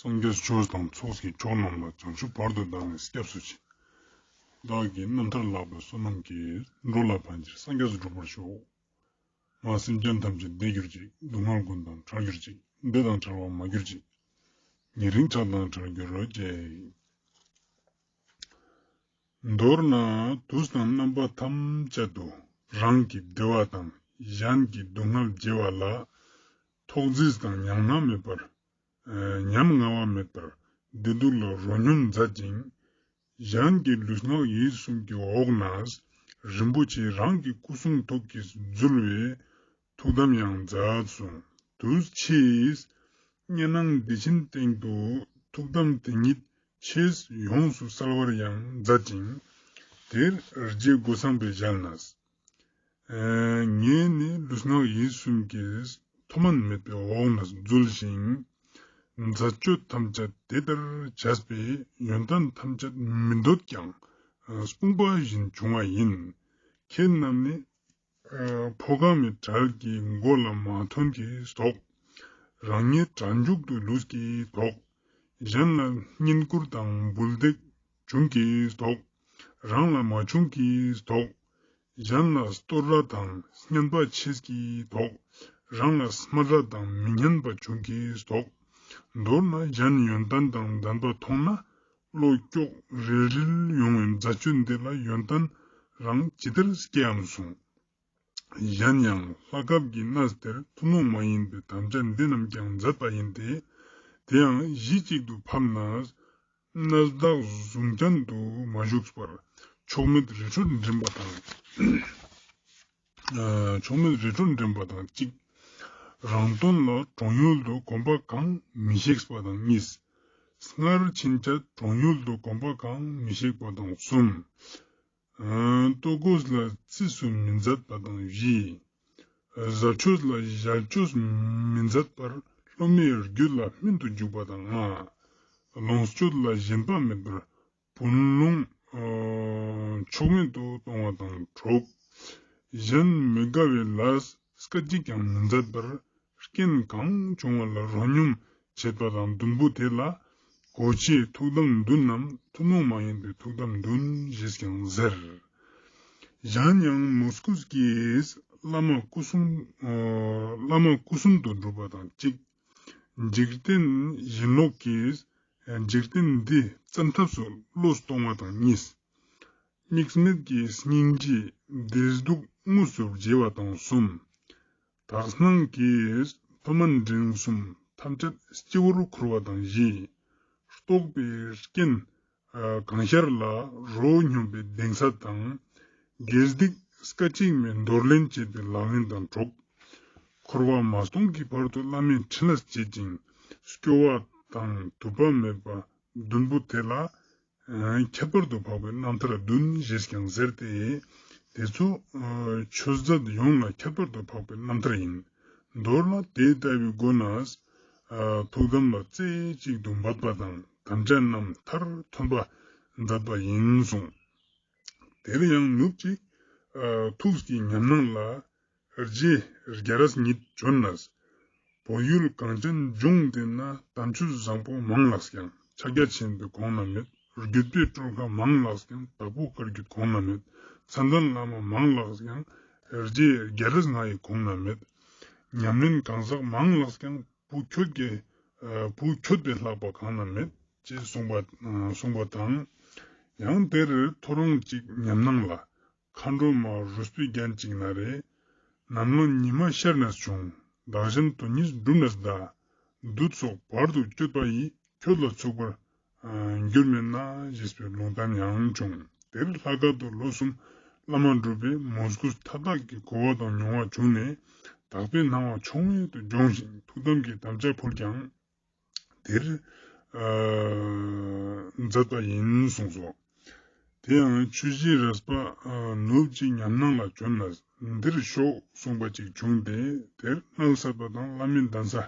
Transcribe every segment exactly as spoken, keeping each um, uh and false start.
སངས་རྒྱས་ཆོས་དང་ཚོགས་ཀྱི་མཆོག་རྣམས་ལ། བྱང་ཆུབ་བར་དུ་བདག་ནི་སྐྱབས་སུ་མཆི། བདག་གིས་རྣམ་ཐར་བཀླགས་པའི་བསོད་ནམས་ཀྱིས། འགྲོ་ལ་ཕན་ཕྱིར་སངས་རྒྱས་སུ་འགྲུབ་པར་ཤོག། མ་སེམས་ཅན་ཐམས་ཅད་བདེ་གྱུར་ཅིག། སྡུག་བསྔལ་ཀུན་དང་བྲལ་གྱུར་ཅིག། བདེ་དང་བྲལ་བ་མ་གྱུར་ཅིག། ཉེ་རིང་ཆགས་སྡང་བྲལ་གྱུར་ཅིག། མདོར་ན་དུས་དང་རྣམ་པ་ཐམས་ཅད་དུ་རང་གི་བདེ་བ་དང་གཞན་གྱི་སྡུག་བསྔལ་བརྗེ་བ་ལ་ཐོག་བརྫིས་དང་ཉམ་ང་མེད་པར། ཨ་ཉམ་ང་བ་མེད་པར་བདེ་སྡུག་ལ་རོ་སྙོམས་མཛད་ཅིང་། གཞན་གྱི་ལུས་ངག་ཡིད་གསུམ་གྱི་འོག་ནས་རིན་པོ་ཆེ་རང་གི་སྐུ་གསུང་ཐུགས་ཀྱིས་འཛུལ་བའི་ཐུགས་དམ་ཡང་མཛད་གསུངས། དུས་ཕྱིས་གཉའ་ནང་བདེ་ཆེན་སྟེང་དུ་ཐུགས་དམ་དེ་ཉིད་ཆེས་ཡོངས་སུ་གསལ་བར་ཡང་མཛད་ཅིང་། དེར་རྗེ་སྒོ་སམ་པས་ཞལ་ནས། ཨ་ངས་ནི་ལུས་ངག་ཡིད་གསུམ་གྱི་མཐོ་དམན་མེད་པའི་འོག་ནས་འཛུལ་ཞིང་། མཛད་སྤྱོད་ཐམས་ཅད་དེ་ལྟར་བྱས་པས་ཡོན་ཏན་ཐམས་ཅད་མི་འདོད་ཀྱང་། ཨ་སྤུངས་པ་བཞིན་བྱུང་བ་ཡིན། ཁྱེད་རྣམས་ནི་ཨ་ཕོ་རྒངམ་མི་བྲལ་གྱི་མགོ་ལ་མ་ཐོན་གྱི་དོགས། རང་ཉིད་གྲ་མཇུག་ཏུ་ལུས་ཀྱི་དོགས། གཞན་ལ་བསྙེན་བཀུར་དང་འབུལ་འདེགས་བྱུང་གི་དོགས། རང་ལ་མ་བྱུང་གི་དོགས། གཞན་ལ་སྟོར་ར་དང་སྙན་པ་ཆེས་ཀྱི་དོགས། རང་ལ་སྨད་ར་དང་མི་སྙན་པ་བྱུང་གི་དོགས། མདོར་ན་གཞན་ཡོན་ཏན་དང་ལྡན་པ་མཐོང་ན་བློ་སྐྱོ་རིལ་རིལ་ཡོང་བའི་མཛད་སྤྱོད་འདི་ལ་ཡོན་ཏན་རང་ཇི་ལྟར་སྐྱེའམ་གསུངས། གཞན་ཡང་ལྷ་སྐབས་ཀྱི་གནས་དེར་ཐུན་མོང་མ་ཡིན་པའི་དམ་བཅའ་འདི་རྣམས་ཀྱང་མཛད་པ་ཡིན་ཏེ། དེ་ཡང་གཞི་གཅིག་ཏུ་ཕབ་ནས་གནས་བདག་གཟུང་བྱང་དུ་མ་ཞུགས་པར་ཕྱོགས་མེད་རི་ཁྲོད་འགྲིམ་པ་དང་། ཨ་ཕྱོགས་མེད་རི་ཁྲོད་འགྲིམ་པ་དང་གཅིག། རང་དོན་ལ་གྲོང་ཡུལ་དུ་གོམ་པ་གང་མི་ཤེས་པ་དང་གཉིས། སྔར་ཕྱིན་ཆད་གྲོང་ཡུལ་དུ་གོམ་པ་གང་མི་ཤེས་པ་དང་གསུམ། ཨ་ལྟོ་གོས་ལ་རྩིས་སུ་མི་མཛད་པ་དང་བཞི། ཟ་ཆོས་ལ་ཞལ་བཅོས་མི་མཛད་པར་སློབ་མའི་རྒྱུད་ལ་སྨིན་དུ་འཇུག་པ་དང་ལྔ། ལོངས་སྤྱོད་ལ་ཞེན་པ་མེད་པར་བུ་ལོན་ཨ་ཕྱོགས་མེད་དུ་གཏོང་བ་དང་དྲུག། གཞན་མི་དགའ་བའི་ལས་སྐད་ཅིག་ཀྱང་མི་མཛད་པར་རྐྱེན་གང་བྱུང་བ་ལ་རོ་སྙོམས་བྱེད་པ་དང་བདུན་པོ་དེ་ལ་གོ་ཆའི་ཐུགས་དམ་བདུན་ནམ་ཐུན་མོང་མ་ཡིན་པའི་ཐུགས་དམ་བདུན་ཞེས་ཀྱང་ཟེར། གཞན་ཡང་མོས་གུས་ཀྱིས་བླ་མ་སྐུ་གསུང་ཨ་བླ་མ་སྐུ་གསུང་དུ་སྒྲུབ་པ་དང་གཅིག། འཇིག་རྟེན་ཡིན་ལུགས་ཀྱིས་འཇིག་རྟེན་འདི་བཙན་ཐབས་སུ་བློས་གཏོང་བ་དང་གཉིས། དམིགས་མེད་ཀྱི་སྙིང་རྗེས་བདེ་སྡུག་དངོས་སུ་བརྗེ་བ་དང་གསུམ། དག་སྣང་གིས་མཐོ་དམན་འབྲིང་གསུམ་ཐམས་ཅད་སྤྱི་བོར་འཁོར་བ་དང་བཞི། རྟོགས་པའི་རྐྱེན་ཨ་གང་ཤར་ལ་རོ་སྙོམས་པའི་གདེང་ཚད་དང་། དགེ་སྡིག་སྐད་ཅིག་མའི་འདོར་ལེན་བྱེད་པའི་ལག་ལེན་དང་དྲུག། འཁོར་བ་མ་སྟོངས་ཀྱི་བར་དུ་བླ་མའི་ཕྲིན་ལས་བྱེད་ཅིང་སྐྱོ་བ་དང་དུབ་པ་མེད་པ་བདུན་པོ་དེ་ལ་ཨ་ཁྱད་པར་དུ་འཕགས་པའི་རྣམ་ཐར་བདུན་ཞེས་ཀྱང་ཟེར་ཏེ། དེ་ཚོ་ཨ་ཆོས་མཛད་ཡོངས་ལ་ཁྱད་པར་དུ་འཕགས་པའི་རྣམ་ཐར་ཡིན། མདོར་ན་དེ་ལྟ་བུའི་སྒོ་ནས་ཨ་ཐུགས་དམ་ལ་རྩེ་གཅིག་ཏུ་འབད་པ་དང་དམ་བཅའ་རྣམ་ཐར་ཐོན་པ་མཛད་པ་ཡིན་གསུངས། དེར་ཡང་ནུབ་ཅིག་ཨ་ཐུགས་ཀྱི་ཉམས་སྣང་ལ་རྗེ་རྒྱལ་རས་ཉིད་བྱོན་ནས། བོད་ཡུལ་གངས་ཅན་ལྗོངས་འདི་ན་དམ་ཆོས་བཟང་པོ་མང་ལགས་ཀྱང་ཕྱག་རྒྱ་ཆེན་པོའི་གོང་ན་མེད། བརྒྱུད་པའི་སྤྲུལ་བཀའ་མང་ལགས་ཀྱང་དྭགས་པོ་བཀའ་བརྒྱུད་གོང་ན་མེད། མཚན་ལྡན་བླ་མ་མང་ལགས་ཀྱང་རྗེ་རྒྱལ་རས་ང་ཡི་གོང་ན་མེད། ཉམས་ལེན་གང་ཟག་མང་ལགས་ཀྱང་བུ་ཁྱོད་ཀྱི་ཨ་བུ་ཁྱོད་པའི་ལྷག་པ་གང་ན་མེད་ཅེས་གསུངས་པ་ཨ་གསུངས་པ་དང་། ཡང་དེར་ཐོ་རངས་ཅིག་ཉམས་སྣང་ལ། མཁའ་འགྲོ་མ་རུས་པའི་རྒྱན་ཅིག་ན་རེ། ནམ་ལངས་ཉི་མ་ཤར་ནས་བྱུང་། བདག་གཞན་དོན་གཉིས་བསྒྲུབས་ནས་གདའ། བདུད་སོགས་བར་དུ་གཅོད་པ་ཡིས། ཁྱོད་ལ་ཚུགས་པར་ཨ་འགྱུར་མེད་ན། ཞེས་པའི་ལུང་བསྟན་ཡང་བྱུང་། དེར་ལྷ་ཁང་དུ་ལོ་གསུམ་བླ་མ་སྒྲུབ་པའི་མོས་གུས་མཐའ་དག་གི་གོ་བ་དང་མྱོང་བ་བྱུང་ནས། དག་པའི་སྣང་བ་ཕྱོགས་མེད་དུ་འབྱོངས་ཤིང་ཐུགས་དམ་གྱི་དམ་བཅའ་ཕུལ་ཀྱང་། དེར་ཨ་མཛད་པ་ཡིན་གསུངས་སོ། དེ་ཡང་ཆོས་རྗེ་རས་པ་ཨ་ནུབ་ཀྱི་ཉམས་སྣང་ལ་བྱོན་ནས་འདིར་ཤོག་གསུངས་པ་ཅིག་བྱུང་སྟེ། དེར་མནལ་ས་པ་དང་བླ་མའི་གདན་ས་ཨ་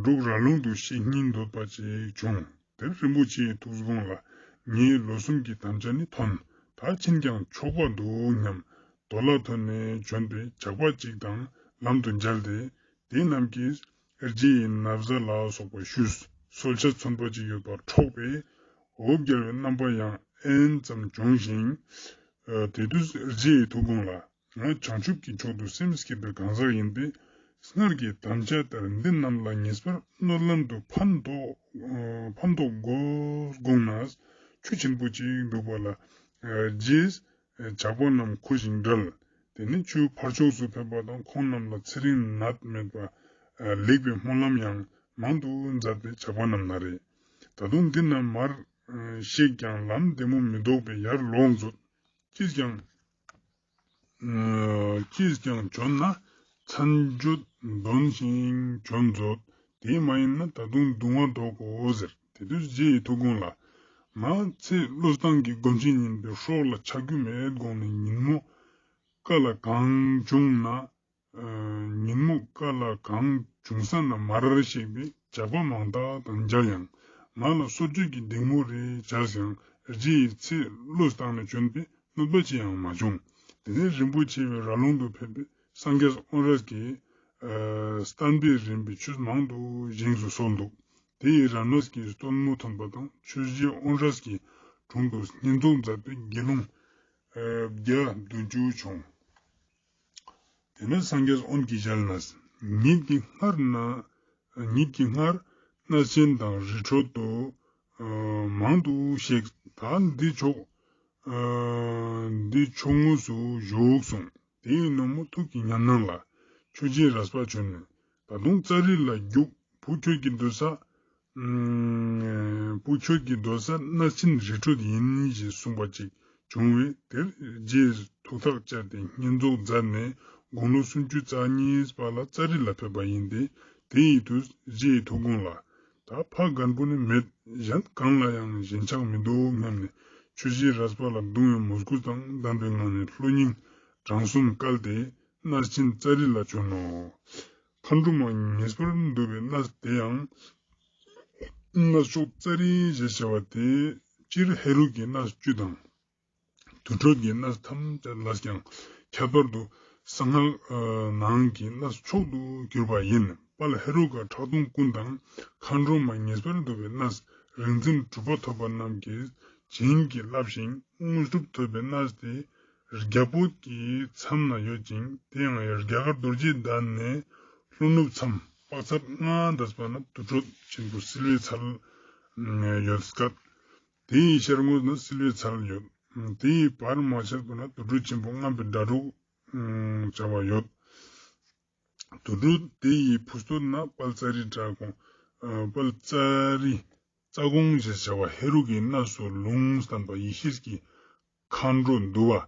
འབྲུག་ར་ལུང་དུ་གཤེགས་སྙིང་འདོད་པ་ཅིག་བྱུང་། དེར་རིན་པོ་ཆེའི་ཐུགས་དགོངས་ལ་ངའི་ལོ་གསུམ་གྱི་དམ་བཅའ་ནི་ཐོན། ད་ཕྱིན་ཀྱང་ཆོག་པ་འདུག་སྙམ། དོ་ལ་ཐོན་ནས་བྱོན་པའི་ཇག་པ་ཅིག་དང་ལམ་དུ་མཇལ་ཏེ། དེ་རྣམས་ཀྱིས་ རྗེ་ཡི་ན་བཟའ་ལ་སོགས་པ་ཞུས། གསོལ་ཇ་མཚོན་པ་ཅིག་ཡོད་པ་འཕྲོག་པས་འོ་བརྒྱལ་བའི་རྣམ་པ་ཡང་ཨེན་ཙམ་བྱུང་ཞིང་། ཨ་དེ་དུས་རྗེ་ཡི་ཐུགས་དགོངས་ལ། ང་བྱང་ཆུབ་ཀྱི་མཆོག་ཏུ་སེམས་བསྐྱེད་པའི་གང་ཟག་ཡིན་པས། སྔར་གྱི་དམ་བཅའ་ལྟར་འདི་རྣམས་ལ་ངེས་པར་སྨོན་ལམ་དུ་ཕན་འདོགས་ཨ་ཕན་འདོགས་དགོས་དགོངས་ནས་ཆུ་ཆེན་པོ་ཅིག་འདུག་པ་ལ་ཨ་རྗེས་ཇག་པ་རྣམས་འཁུ་ཞིང་བསྒྲལ། དེ་ནས་ཆུའི་ཕར་ཕྱོགས་སུ་ཕེབས་པ་དང་ཁོང་རྣམས་ལ་ཚེ་རིང་ནད་མེད་པ་ཨ་ལེགས་པའི་སྨོན་ལམ་ཡང་མང་དུ་མཛད་པས་ཇག་པ་རྣམས་ན་རེ། ད་དུང་འདི་རྣམས་མར་ཨ་གཤེགས་ཀྱང་ལམ་བདེ་མོ་མི་ཐོགས་པས་ཡར་ལོངས་མཛོད། ཅིས་ཀྱང་ཨ་ཅིས་ཀྱང་བྱོན་ན་མཚན་བརྗོད་འདོན་ཞིང་བྱོན་མཛོད། དེ་མ་ཡིན་ན་ད་དུང་གདུང་བ་ལྡོག་གོ་ཟེར། དེ་དུས་རྗེ་ཡི་ཐུགས་དགོངས་ལ། མ་ཚེ་བློས་བཏང་གི་སྒོམ་ཆེན་ཡིན་པས་སྲོག་ལ་ཆགས་རྒྱུ་མེད་དགོངས་ནས་ཉིན་མོ་ཀ་ལ་གང་བྱུང་ན། ཨ་ཉིན་མོ་ཀ་ལ་གང་བྱུང་ས་ན་མར་གཤེགས་པས་ཇག་པ་མང་དག་དང་མཇལ་ཡང་། ང་ལ་གསོལ་མཆོད་ཀྱི་སྡིགས་མོ་རེ་བྱས་ཡང་རྗེ་ཡི་ཚེ་བློས་བཏང་ནས་བྱོན་པས་གནོད་པ་ཅི་ཡང་མ་བྱུང་། དེ་ནས་རིན་པོ་ཆེ་བའི་ར་ལུང་དུ་ཕེབས་པས་སངས་རྒྱས་དབོན་རས་ཀྱིས་ཨ་བསྟན་པའི་རིམ་པའི་ཆོས་མང་དུ་བཞེངས་སུ་གསོལ་འདུག། དེ་ཡི་ར་ནོས་ཀྱི་སྟོན་མོ་ཐོན་པ་དང་ཆོས་རྗེ་དབོན་རས་ཀྱི་དྲུང་དུ་བསྙེན་རྫོགས་མཛད་པས་དགེ་སློང་ཨ་བརྒྱ་བདུན་ཅུ་བྱུང་། དེ་ནས་སངས་རྒྱས་དབོན་གྱིས་ཞལ་ནས། ཉིད་ཀྱི་སྔར་ན་ཉིད་ཀྱི་སྔར་གནས་ཆེན་དང་རི་ཁྲོད་དུ་ཨ་མང་དུ་གཤེགས། ད་འདི་ཕྱོགས་ཨ་འདི་ཕྱོགས་དངོས་སུ་བཞུགས་གསུངས། དེའི་ནུབ་མོ་ཐུགས་ཀྱི་ཉམས་སྣང་ལ་ཆོས་རྗེ་རས་པ་བྱོན་ནས། ད་དུང་ཙཱ་རི་ལ་རྒྱུག། བུ་ཁྱོད་ཀྱི་སྡོད་ས་ཨ་བུ་ཁྱོད་ཀྱི་སྡོད་ས་གནས་ཆེན་རི་ཁྲོད་ཡིན་ཞེས་གསུངས་པ་ཅིག་བྱུང་བས། དེར་རྗེས་ཐུགས་ཐག་བཅད་དེ་བསྙེན་རྫོགས་མཛད་ནས་དགུང་ལོ་སུམ་ཅུ་རྩ་གཉིས་པ་ལ་ཙཱ་རི་ལ་ཕེབས་པ་ཡིན་ཏེ། དེ་ཡི་དུས་རྗེ་ཡི་ཐུགས་དགོངས་ལ། ད་ཕ་རྒན་པོ་ནི་མེད། གཞན་གང་ལ་ཡང་ཞེན་ཆགས་མི་འདུག་སྙམ་ནས་ཆོས་རྗེ་རས་པ་ལ་གདུང་བའི་མོས་གུས་དང་ལྡན་པའི་ངང་ནས་བློ་སྙིང་བྲང་གསུམ་བསྐལ་ཏེ་གནས་ཆེན་ཙཱ་རི་ལ་བྱོན་ནོ། མཁའ་འགྲོ་མ་ངེས་པར་འདུ་བའི་གནས་དེ་ཡང་། གནས་མཆོག་ཙཱ་རི་ཞེས་བྱ་བ་དེ་སྤྱིར་ཧེ་རུ་ཀའི་གནས་བཅུ་དང་། དུར་ཁྲོད་ཀྱི་གནས་ཐམས་ཅད་ལས་ཀྱང་ཁྱད་པར་དུ་གསང་སྔགས་ནང་གི་གནས་མཆོག་ཏུ་གྱུར་པ་ཡིན། དཔལ་ཧེ་རུ་ཀ་ཁྲག་འཐུང་ཀུན་དང་མཁའ་འགྲོ་མ་ངེས་པར་འདུ་བའི་གནས། རིག་འཛིན་གྲུབ་པ་ཐོབ་པ་རྣམས་ཀྱིས་བྱིན་གྱིས་བརླབས་ཤིང་དངོས་གྲུབ་ཐོབ་པའི་གནས་དེ། རྒྱལ་པོ་གི་མཚམས་ན་ཡོད་ཅིང་། དེ་ཡང་རྒྱ་གར་རྡོ་རྗེ་གདན་ནས་ལྷོ་ནུབ་མཚམས་དཔག་ཚད་ལྔ་འདས་པ་ན་དུར་ཁྲོད་ཆེན་པོ་བསིལ་བའི་ཚལ་ཡོད་སྐད། དེའི་ཤར་ངོས་ན་བསིལ་བའི་ཚལ་ཡོད། དེའི་བར་མ་ཆད་པ་ན་དུར་ཁྲོད་ཆེན་པོ་རྔམ་པའི་སྒྲ་སྒྲོགས་བྱ་བ་ཡོད། དུར་ཁྲོད་དེ་ཡི་ཕུ་སྟོད་ན་དཔལ་ཙཱ་རི་ཏྲ་ཀོང་། དཔལ་ཙཱ་རི་ཙ་ཀོང་ཞེས་བྱ་བ་ཧེ་རུ་ཀའི་གནས་སུ་ལུང་བསྟན་པ་ཡེ་ཤེས་ཀྱི་མཁའ་འགྲོ་འདུ་བ།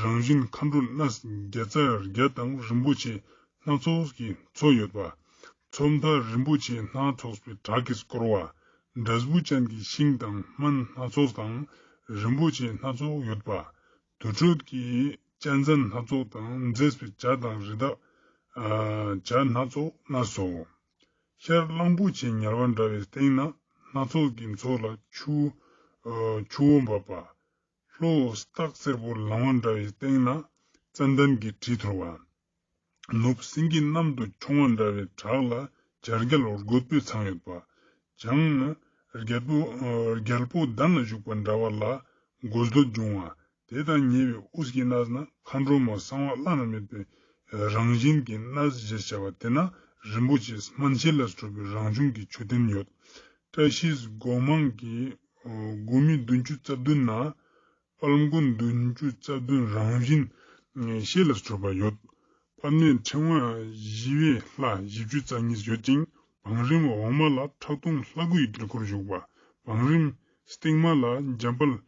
རང་བཞིན་མཁའ་འགྲོ་གནས་བརྒྱ་རྩ་བརྒྱད་དང་རིན་པོ་ཆེ་སྣ་ཚོགས་ཀྱི་མཚོ་ཡོད་པ། མཚོ་མཐའ་རིན་པོ་ཆེ་སྣ་ཚོགས་པའི་བྲག་གིས་བསྐོར་བ། འབྲས་བུ་ཅན་གྱི་ཤིང་དང་སྨན་སྣ་ཚོགས་དང་རིན་པོ་ཆེ་སྣ་ཚོགས་ཡོད་པ། དུར་ཁྲོད་ཀྱི་གཅན་གཟན་སྣ་ཚོགས་དང་མཛེས་པའི་བྱ་དང་རི་དྭགས་ཨ་བྱ་སྣ་ཚོགས་ན་སོ། ཤར་གླང་པོ་ཆེ་ཉལ་བ་འདྲ་བའི་སྟེང་ན་སྣ་ཚོགས་ཀྱི་མཚོ་ལ་ཆུ་ཨ་ཆུ་བོ་འབབ་པ། ལྷོ་སྟག་སེར་པོ་ལང་བ་འདྲ་བའི་སྟེང་ན་ཙན་དན་གྱི་དྲི་འཐུལ་བ། ནུབ་སེང་གེ་གནམ་དུ་མཆོང་བ་འདྲ་བའི་བྲག་ལ་བྱ་རྒྱལ་རྒོད་པོའི་ཚང་ཡོད་པ། བྱང་ན་རྒྱལ་པོ་ཨ་རྒྱལ་པོ་གདན་ལ་བཞུགས་པ་འདྲ་བ་ལ་དགོས་འདོད་འབྱུང་བ། དེ་དང་ཉེ་བའི་དབུས་ཀྱི་གནས་ན་མཁའ་འགྲོ་མ་གསང་བ་བླ་ན་མེད་པའི་རང་བཞིན་གྱི་གནས་ཞེས་བྱ་བ་དེ་ན་རིན་པོ་ཆེ་སྨན་ཤེལ་ལས་གྲུབ་པའི་རང་བྱུང་གི་མཆོད་རྟེན་ཡོད། བཀྲ་ཤིས་སྒོ་མང་གི་ཨ་སྒོ་མི་བདུན་ཅུ་རྩ་བདུན་ན། དཔལ་མགོན་བདུན་ཅུ་རྩ་བདུན་རང་བཞིན་ཤེལ་ལས་གྲུབ་པ་ཡོད། པདྨའི་ཕྲེང་བ་ཞི་བའི་ལྷ་བཞི་བཅུ་རྩ་གཉིས་ཡོད་ཅིང་། བང་རིམ་འོག་མ་ལ་ཁྲག་འཐུང་ལྷ་དགུའི་དཀྱིལ་འཁོར་བཞུགས་པ། བང་རིམ་སྟེང་མ་ལ་འཇམ་དཔལ་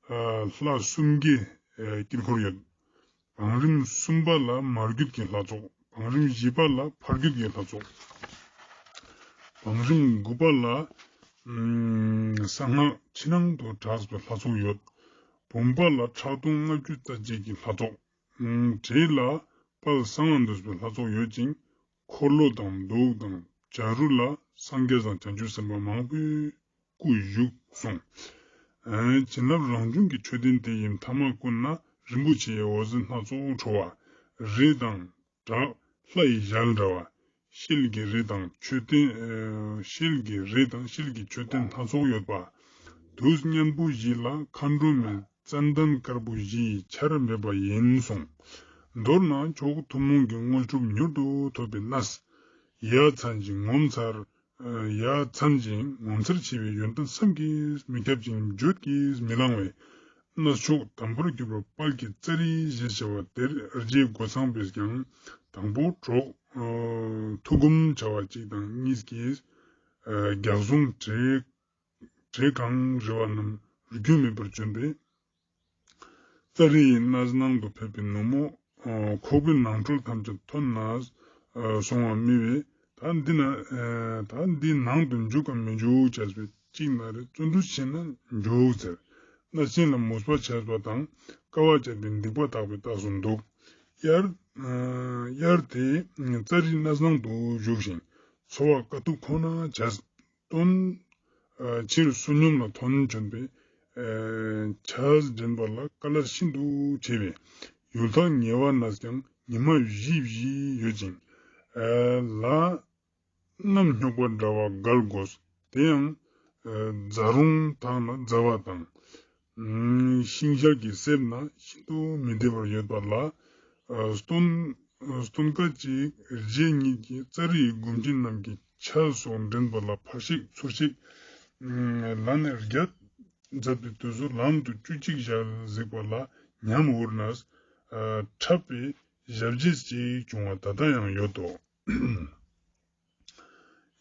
ལྷ་སུམ་བརྒྱའི་དཀྱིལ་འཁོར་ཡོད། བང་རིམ་གསུམ་པ་ལ་མ་རྒྱུད་ཀྱི་ལྷ་ཚོགས། བང་རིམ་བཞི་པ་ལ་ཕ་རྒྱུད་ཀྱི་ལྷ་ཚོགས། བང་རིམ་དགུ་པ་ལ་གསང་སྔགས་ཕྱི་ནང་དུ་གྲགས་པའི་ལྷ་ཚོགས་ཡོད། བུམ་པ་ལ་ཁྲག་འཐུང་ལྔ་བཅུ་རྩ་གཅིག་གི་ལྷ་ཚོགས། བྲེ་ལ་དཔལ་གསང་བ་འདུས་པའི་ལྷ་ཚོགས་ཡོད་ཅིང་། འཁོར་ལོ་དང་གདུགས་དང་བྱ་རུ་ལ་སངས་རྒྱས་དང་བྱང་ཆུབ་སེམས་དཔའ་མང་པོའི་སྐུ་བཞུགས་གསུངས། བྱིན་རླབས་རང་བྱུང་གི་མཆོད་རྟེན་དེ་ཡི་མཐའ་མ་ཀུན་ན་རིན་པོ་ཆེའི་འོད་ཟེར་སྣ་ཚོགས་འཕྲོ་བ། རི་དང་བྲག་ལྷ་ཡི་ཞལ་འདྲ་བ། ཤེལ་གྱི་རི་དང་མཆོད་རྟེན། ཨ་ཤེལ་གྱི་རི་དང་ཤེལ་གྱི་མཆོད་རྟེན་སྣ་ཚོགས་ཡོད་པ། དུས་གཉན་པོ་བཞི་ལ་མཁའ་འགྲོ་མའི་ཙན་དན་དཀར་པོ་བཞི་ཡི་ཆར་འབེབས་པ་ཡིན་གསུངས། མདོར་ན་མཆོག་ཐུན་མོང་གི་དངོས་གྲུབ་མྱུར་དུ་ཐོབ་པའི་གནས། ཡ་མཚན་ཅིང་ངོ་མཚར། ཡ་མཚན་ཅིང་ངོ་མཚར་ཆེ་བའི་ཡོན་ཏན་བསམ་གྱིས་མི་ཁྱབ་ཅིང་བརྗོད་ཀྱིས་མི་ལང་བའི་གནས་མཆོག་དམ་པར་གྱུར་པ་དཔལ་གྱི་ཙཱ་རི་ཞེས་བྱ་བ་དེར་རྗེ་རྒོད་ཚང་པས་ཀྱང་དང་པོ་གྲོགས་ཨ་ཐུགས་དགོངས་བྱ་བ་གཅིག་དང་གཉིས་ཀྱིས་ཨ་རྒྱགས་ཟུང་བྲེ་གང་རི་བ་རྣམས་རྒྱུན་མེད་པར་བྱོན་པས། ཙཱ་རི་ཡི་གནས་ནང་དུ་ཕེབས་པའི་ནུབ་མོ། ཨ་ཁོག་པའི་ནང་ཁྲོལ་ཐམས་ཅད་ཐོན་ནས་ཨ་སོང་བ་མི་བས། ད་འདི་ན་ཨ་ད་འདི་ནང་དུ་འཇུག་གམ་མི་འཇུག་བྱས་པའི་གཅིག་ན་རེ་བརྩོན་འགྲུས་ཆེ་ན་འཇུག་ཟེར། གནས་ཆེན་ལ་མོས་པ་བྱས་པ་དང་དཀའ་བ་སྤྱད་པའི་སྡིག་པ་དག་པའི་རྟགས་སུ་འདུག་དབྱར་ཨ་དབྱར་དེ་ཙཱ་རིའི་གནས་ནང་དུ་བཞུགས་ཤིང་འཚོ་བ་དཀའ་ཐུབ་ཁོ་ན་བྱས། སྟོན། ཨ་ཕྱིར་བསོད་སྙོམས་ལ་ཐོན་བྱོན་པས། ཨ་ཆས་འདྲེན་པ་ལ་དཀའ་ལས་ཤིན་ཏུ་ཆེ་བས། ཡུལ་ཐག་ཉེ་བ་ན་ཡང་ཉི་མ་བཞི་བཞི་ཡོད་ཅིང་། ཨ་ལ་གནམ་སྙོགས་པ་འདྲ་བ་འགལ་དགོས། དེ་ཡང་ཨ་རྫ་རོང་དག་ན་རྫ་བ་དང་། ཨ་ཤིང་ཤལ་གྱི་གསེབ་ན་ཤིན་ཏུ་མི་བདེ་བར་ཡོད་པ་ལ། ཨ་སྟོན། ཨ་སྟོན་ཀ་ཅིག་རྗེ་ཉིད་ཀྱིས་ཙཱ་རི་ཡི་སྒོམ་ཆེན་རྣམས་ཀྱི་ཆས་སོགས་འདྲེན་པ་ལ་ཕར་ཤིག་ཚུར་ཤིག་ལ་ནི་བརྒྱད་མཛད་པའི་དུས་སུ་ལམ་དུ་བཅུ་གཅིག་ཞལ་གཟིགས་པ་ལ་ཉམས་འུར་ནས་ཨ་འཁྲབ་པའི་ཞབས་རྗེས་ཅིག་བྱུང་བ་ད་ལྟ་ཡང་ཡོད་དོ།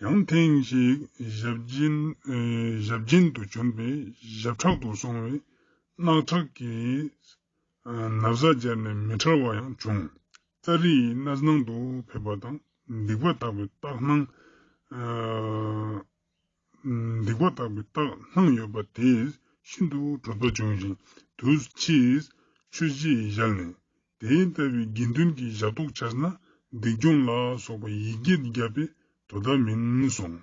ཡང་ཐེངས་ཤིག་ཞབས་སྦྱིན་ཨེ་ཞབས་སྦྱིན་དུ་བྱོན་པའི་ཞབས་ཁྲག་ཏུ་སོང་བའི་རྣག་ཁྲག་གིས་ཨ་ན་བཟའ་སྦྱར་ནས་མི་ཁྲེལ་བ་ཡང་བྱུང་། ཙཱ་རི་ཡི་གནས་ནང་དུ་ཕེབས་པ་དང་སྡིག་པ་དག་པའི་རྟགས་སྣང་ཨ་སྡིག་པ་དག་པའི་རྟགས་སྣང་ཡོད་པ་དེས་ཤིན་ཏུ་བགྲོད་པ་བྱུང་ཞིང་དུས་ཕྱིས་ཆོས་རྗེའི་ཞལ་ནས། དེ་ལྟ་བུའི་དགེ་འདུན་གྱི་ཞབས་ཏོག་བྱས་ན་སྡིག་སྦྱོང་ལ་སོགས་པ་ཡི་གེ་བརྒྱ་པའི་དོ་ཟླ་མིན་གསུངས།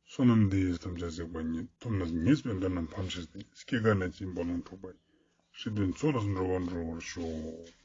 བསོད་ནམས་འདི་ཡིས་ཐམས་ཅད་གཟིགས་པ་ཉིད། ཐོབ་ནས་ཉེས་པའི་དགྲ་རྣམས་ཕམ་བྱས་ཏེ། སྐྱེ་རྒ་ན་འཆིའི་རྦ་ཀློང་འཁྲུགས་པ་ཡི། སྲིད་པའི་མཚོ་ལས་འགྲོ་བ་སྒྲོལ་བར་ཤོག།